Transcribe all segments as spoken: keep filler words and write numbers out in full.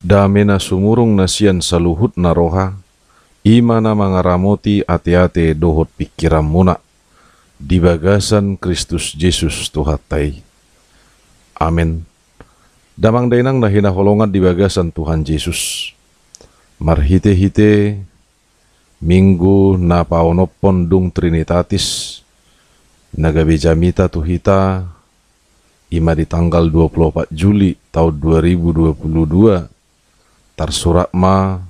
Dame na sumurung na sian saluhut na roha, i ma na mangaramoti ateate dohot pingkiranmuna, di bagasan Kristus Jesus Tuhanta i. Amen. Damang dainang na hinaholongan di bagasan Tuhan Jesus. Marhitehite Minggu na paonomhon dung Trinitatis, na gabe jamita tu hita, i ma di tanggal dua puluh opat Juli taon dua ribu dua puluh dua, tarsurat ma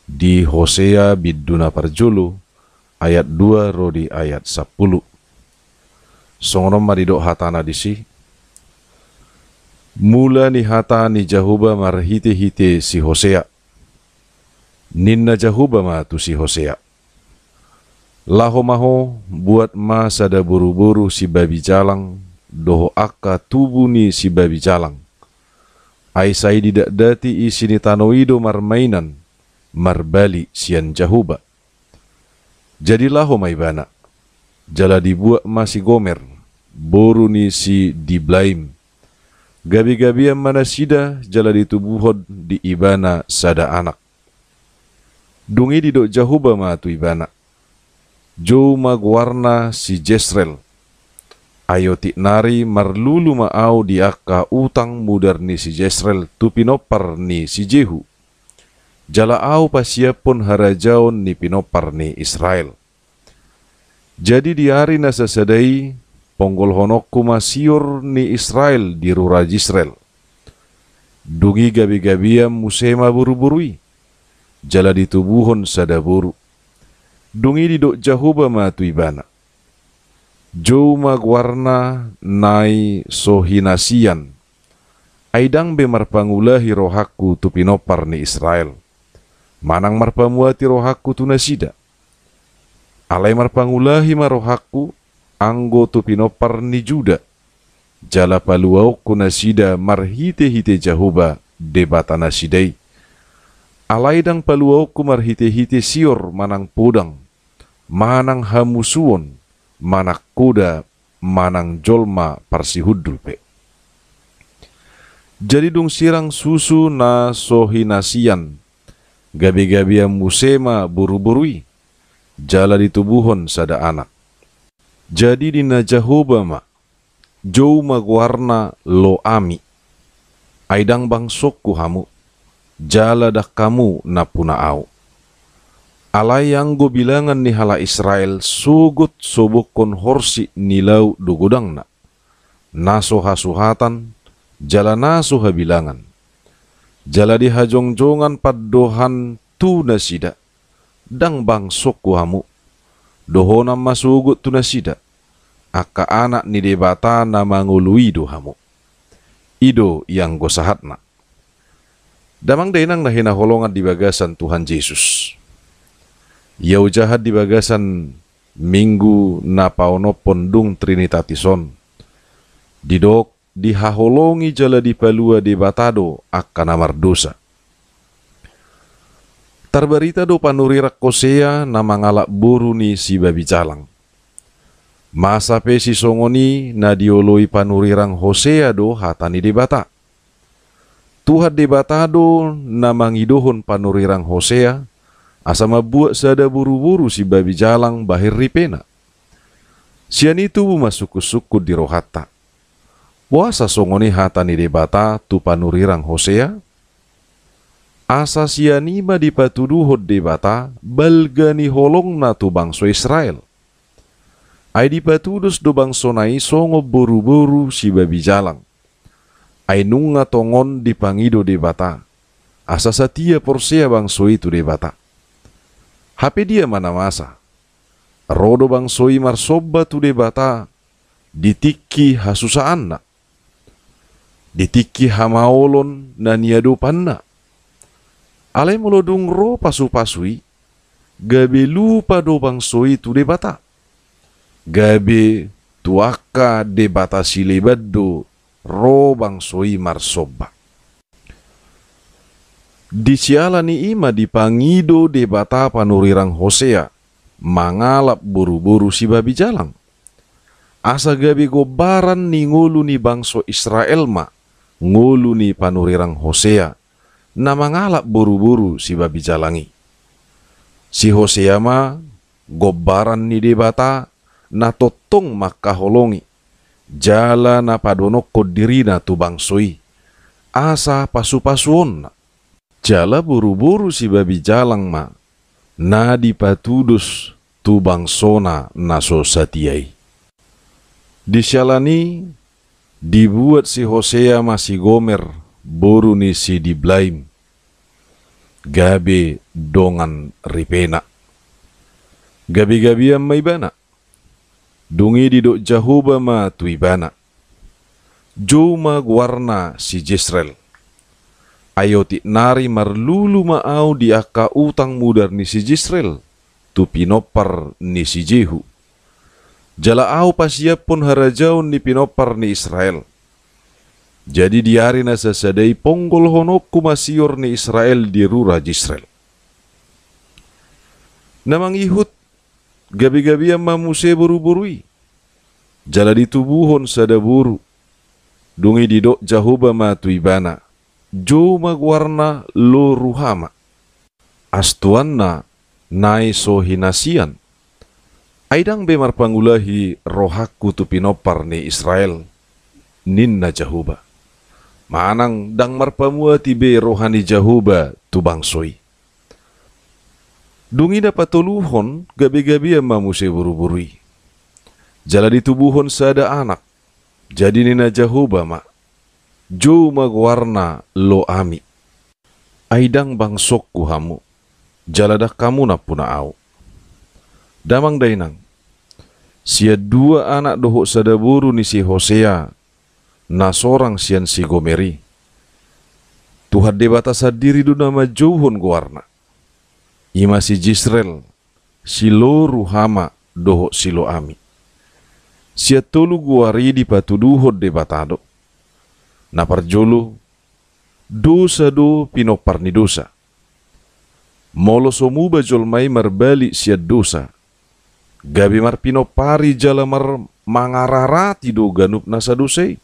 di Hosea bindu na parjolo, ayat dua ro di ayat sampulu. Songon on ma didok hatana disi. Mula ni hata ni Jahowa marhitehite si Hosea. Ninna Jahowa ma tu si Hosea: Laho ma ho, buat ma sada boruboru sibabi jalang, dohot angka tubu ni sibabi jalang. Ai sai didatdati isi ni tano i do marmainan, marbalik sian Jahowa. Jadi laho ma ibana, jala dibuat ma si Gomer, boru ni si Diblaim. Gabegabean ma nasida, jala ditubuhon di ibana sada anak. Dung i didok Jahowa ma tu ibana: Jou ma goarna si Jesreel. Ai otik nari marlulu ma ahu di angka utang mudar ni si Jesreel tu pinompar ni si Jehu. Jala ahu pasiaphon harajaon ni pinompar ni Israel. Jadi di ari na sasada i, ponggolhononku ma sior ni Israel di rura Jesreel. Dung i gabegabean muse ma boruboru i, jala ditubuhon sada boru. Dung i didok Jahowa ma tu ibana: Jou ma goarna nai so hinasian. Ai ndang be marpangulahi rohangku tu pinompar ni Israel, manang marpamuati rohangku tu nasida. Alai marpangulahi ma rohangku anggo tu pinompar ni Juda, jala paluaonku nasida marhitehite Jahowa Debata nasida i. Alai ndang paluaonku marhitehite sior manang podang, manang hamusuon, manang koda, manang jolma parsihundul pe. Jadi dung sirang susu na so hinasian, gabegabean muse ma boruboru i, jala ditubuhon sada anak. Jadi ninna Jahowa ma: Jou ma goarna Lo-Ami. Ai ndang bangsongku hamu, jala ndang hamu nampuna ahu. Alai anggo bilangan ni halak Israel sogot sobokhon horsik ni laut do godangna, na so hasuhatan, jala na so habilangan. Jala di hajongjongan pandohan tu nasida, ndang bangsongku hamu. Dohonon ma sogot tu nasida, angka anak ni Debata na mangolu i do hamu. I do i anggo sahatna. Damang dainang na hinaholongan di bagasan Tuhan Jesus. Ia hujaha di bagasan Minggu na paonomhon dung Trinitatis on, didok dihaholongi jala dipalua Debata do angka na mardosa. Tarbarita do panurirang Hosea na mangalap boru ni sibabi jalang. Masa pe sisongon i na dioloi panurirang Hosea do hata ni Debata. Tuhan Debata do na mangidohon panurirang Hosea, asa mambuat sada boruboru sibabi jalang bahen ripena. Sian i tubu ma sungkunsungkun di rohanta. Boasa songon i hata ni Debata tu panurirang Hosea? Asa sian i ma dipatuduhon Debata balga ni holongna tu bangso Israel. Ai dipatudos do bangsona i songon boruboru sibabi jalang. Ai nunga tongon dipangido Debata, asa satia porsea bangso i tu Debata. Hape dia ma na masa? Ro do bangso i marsomba tu Debata di tingki hasusaanna, di tingki hamaolon na niadopanna. Alai molo dung ro pasupasu i, gabe lupa do bangso i tu Debata. Gabe tu angka debata sileban do ro bangso i marsomba. Di siala ni i ma dipangido Debata panurirang Hosea mangalap boruboru sibabi jalang. Asa gabe gombaran ni ngolu ni bangso Israel ma ngolu ni panurirang Hosea, na mangalap boruboru sibabijalang i. Si Hosea ma gombaran ni Debata na tongtong mangkaholongi, jala na padonokkon dirina tu bangso i, asa pasupasuonna. Jala boruboru sibabijalang ma na dipatudos tu bangsona na so satia i. Di siala ni i dibuat si Hosea ma si Gomer, boru ni si Diblaim, gabe dongan ripena. Gabegabean ma ibana. Dung i didok Jahowa ma tu ibana: Jou ma goarna si Jesreel. Ai otik nari marlulu ma ahu di angka utang mudar ni si Jesreel tu pinompar ni si Jehu. Jala ahu pasiaphon harajaon ni pinompar ni Israel. Jadi di ari na sasada i ponggolhononku ma sior ni Israel di rura Jesreel. Na mangihut, gabegabean ma muse boruboru i. Jala ditubuhon sada boru. Dung i didok Jahowa ma tu ibana: Jou ma goarna Lo-Ruhama. Astuanna nai so hinasian. Ai ndang be marpangulahi rohangku tu pinompar ni Israel, ninna Jahowa. Manang ndang marpamuati be roha ni Jahowa tu bangso i. Dung i na patoluhon, gabegabean ma muse boruboru i. Jala ditubuhon sada anak. Jadi ninna Jahowa ma: Jou ma goarna Lo-Ami. Ai ndang bangsongku hamu, jala ndang hamu nampuna ahu. Damang dainang, sian dua anak dohot sada boru ni si Hosea, na sorang sian si Gomer i, Tuhan Debata sandiri do na manjouhon goarna. I ma si Jesreel, si Lo-Ruhama dohot si Lo-Ami. Sian tolu goar i dipatuduhon Debata do. Na parjolo, dosa do pinompar ni dosa. Molo so muba jolma i marbalik sian dosa, gabe marpinompari jala mar-, mangararati do ganup nasa dosa i.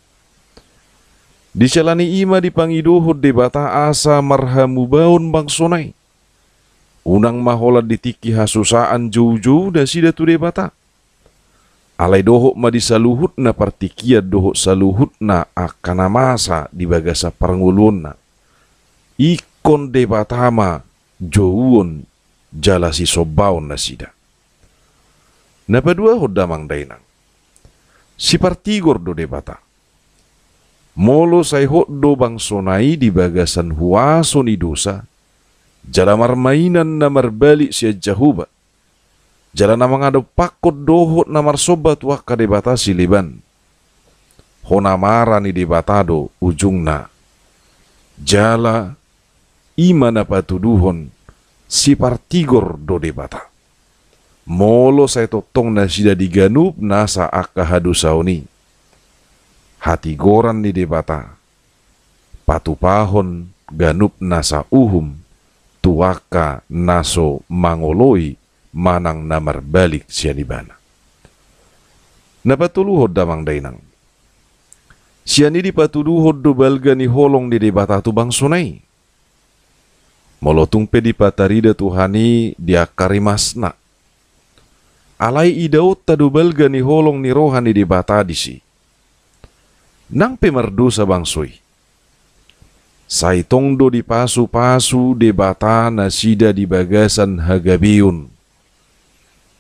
Di siala ni i ma dipangidohon Debata asa marhamubaon bangsona i. Unang ma holan di tingki hasusaan joujou nasida tu Debata. Alai dohot ma di saluhutna partingkian dohot saluhutna angka na masa di bagasan parngoluonna, ingkon Debata ma jouon jala sisombaon nasida. Na paduahon damang dainang, sipartigor do Debata. Molo sai hot do bangsona i di bagasan huaso ni dosa, jala marmainan na marbalik sian Jahowa, jala na mangadompakkon dohot na marsomba tu angka debata sileban, hona mara ni Debata do ujungna. Jala i ma na patuduhon sipartigor do Debata. Molo sai tongtong nasida di ganup nasa angka hadosaon i, hatigoran ni Debata patupahon ganup nasa uhum tu angka na so mangoloi manang na marbalik sian Ibana. Na patoluhon damang dainang, sian i dipatuduhon do balga ni holong ni Debata tu bangsona i. Molo tung pe dipatarida Tuhan i di angka rimasna, alai idaonta do balga ni holong ni roha ni Debata disi. Nang pe mardosa bangso i, sai tong do dipasupasu Debata nasida di bagasan hagabeon.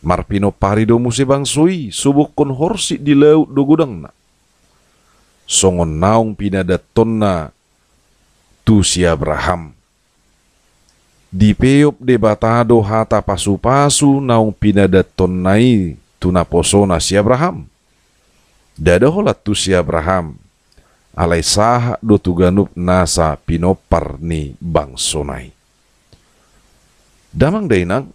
Marpinompari do muse bangso i, sobokhon horsik di laut do godangna. Songon naung pinadathonna tu si Abraham. Dipeop Debata do hata pasupasu naung pinadathonna i tu naposona si Abraham. Ndada holan tu si Abraham, alai sahat do tu ganup nasa pinompar ni bangsona i. Damang dainang,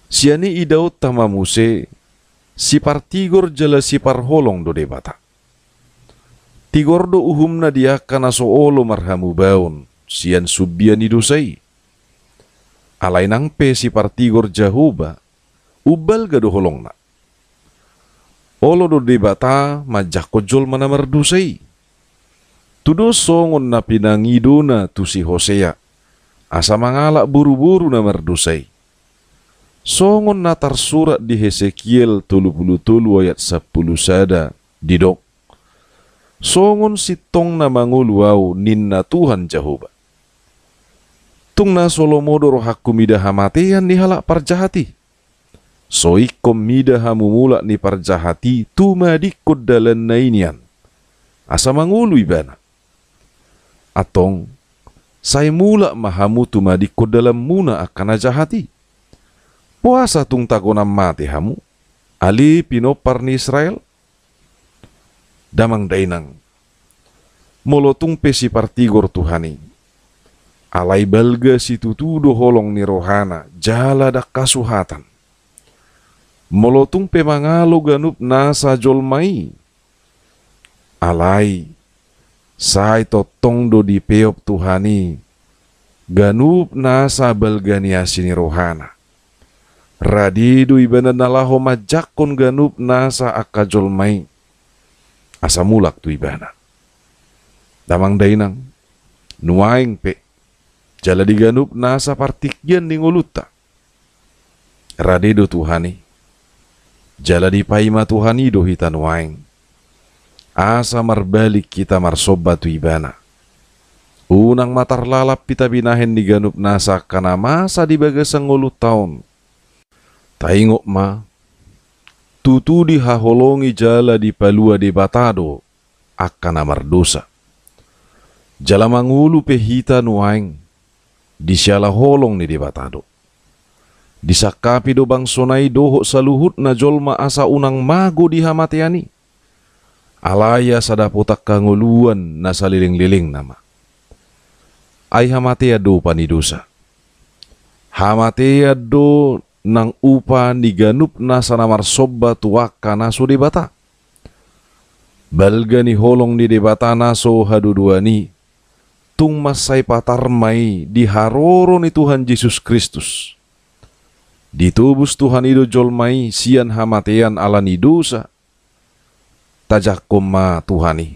sian i idaonta ma muse sipartigor jala siparholong do Debata. Tigor do uhumna di angka na so olo marhamubaon sian sumbia ni dosa i. Alai nang pe sipartigor Jahowa, umbalga do holongna. Olo do Debata manjangkon jolma na mardosa i. Tudos songon na pinangidona tu si Hosea, asa mangalap boruboru na mardosa i. Songon na tarsurat di Hesekiel tolu pulu tolu ayat sampulu sada, didok: Songon sintong na mangolu Ahu, ninna Tuhan Jahowa. Tung na so lomo do rohangku mida hamatean ni halak parjahat i. So ingkon mida hamumulak ni parjahat i tumadingkon dalanna i nian, asa mangolu ibana. Antong, sai mulak ma hamu tumadingkon dalanmuna angka na jahat i. Boasa tung tagonan mate hamu, ale pinompar ni Israel? Damang dainang, molo tung pe sipartigor Tuhan i, alai balga situtu do holong ni rohana jala ndang hasuhatan. Molo tung pe mangalo ganup nasa jolma i, alai sai tongtong do dipeop Tuhan i ganup nasa balga ni asi ni rohana. Rade do ibana na laho manjangkon ganup nasa angka jolma i, asa mulak tu ibana. Damang dainang, nuaeng pe, jala di ganup nasa partingkian ni ngolunta, rade do Tuhan i, jala dipaima Tuhan i do hita nuaeng, asa marbalik hita marsomba tu ibana. Unang ma tarlalap hita binahen ni ganup nasa angka na masa di bagasan ngolunta on. Taingot ma, tutu dihaholongi jala dipalua Debata do angka na mardosa. Jala mangolu pe hita nuaeng di siala holong ni Debata do. Disangkapi do bangsona i dohot saluhutna jolma asa unang mago di hamatean i, alai asa dapotan hangoluan na salelenglelengna ma. Ai hamatean do upa ni dosa. Hamatean do nang upa ni ganup nasa na marsomba tu angka na so Debata. Balga ni holong ni Debata na so haduduan i, tung mansai patar ma i di haroro ni Tuhan Jesus Kristus. Ditobus Tuhan i do jolma i sian hamatean ala ni dosa. Tajangkon ma Tuhan i.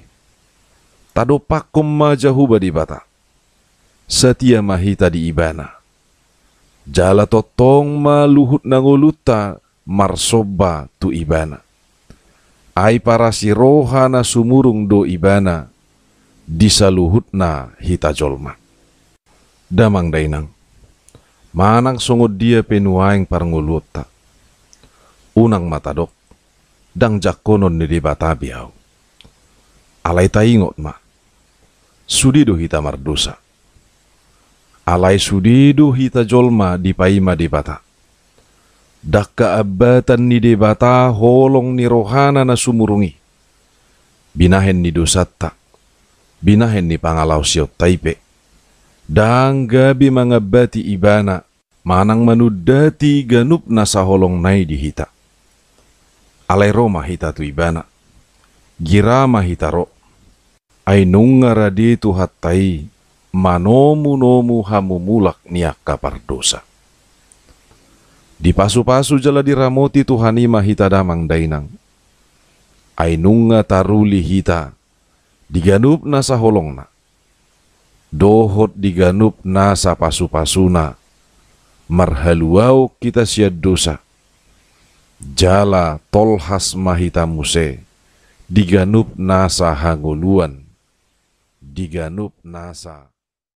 Tadompakkon ma Jahowa Debata. Satia ma hita di Ibana. Jala tongtong ma luhut na ngolunta marsomba tu Ibana. Ai parasi roha na sumurung do Ibana di saluhutna hita jolma. Damang dainang, manang songon dia pe nuaeng parngoluonta, unang ma tadok, ndang jangkonon ni Debata be ahu. Alai taingot ma, sude do hita mardosa. Alai sude do hita jolma dipaima Debata. Ndang haambatan ni Debata holong ni rohana na sumurung i. Binahen ni dosanta, binahen ni pangalaosionta i pe, ndang gabe mangambati Ibana manang manundati ganup na saholongna i di hita. Alai ro ma hita tu Ibana. Gira ma hita ro. Ai nunga rade Tuhanta i manomunomu hamumulak ni angka pardosa. Dipasupasu jala diramoti Tuhan i ma hita damang dainang. Ai nunga taruli hita di ganup na saholongna dohot di ganup na sapasupasuna, marhaluaon hita sian dosa, jala tolhas ma hita muse di ganup na sahangoluan, di ganup na sa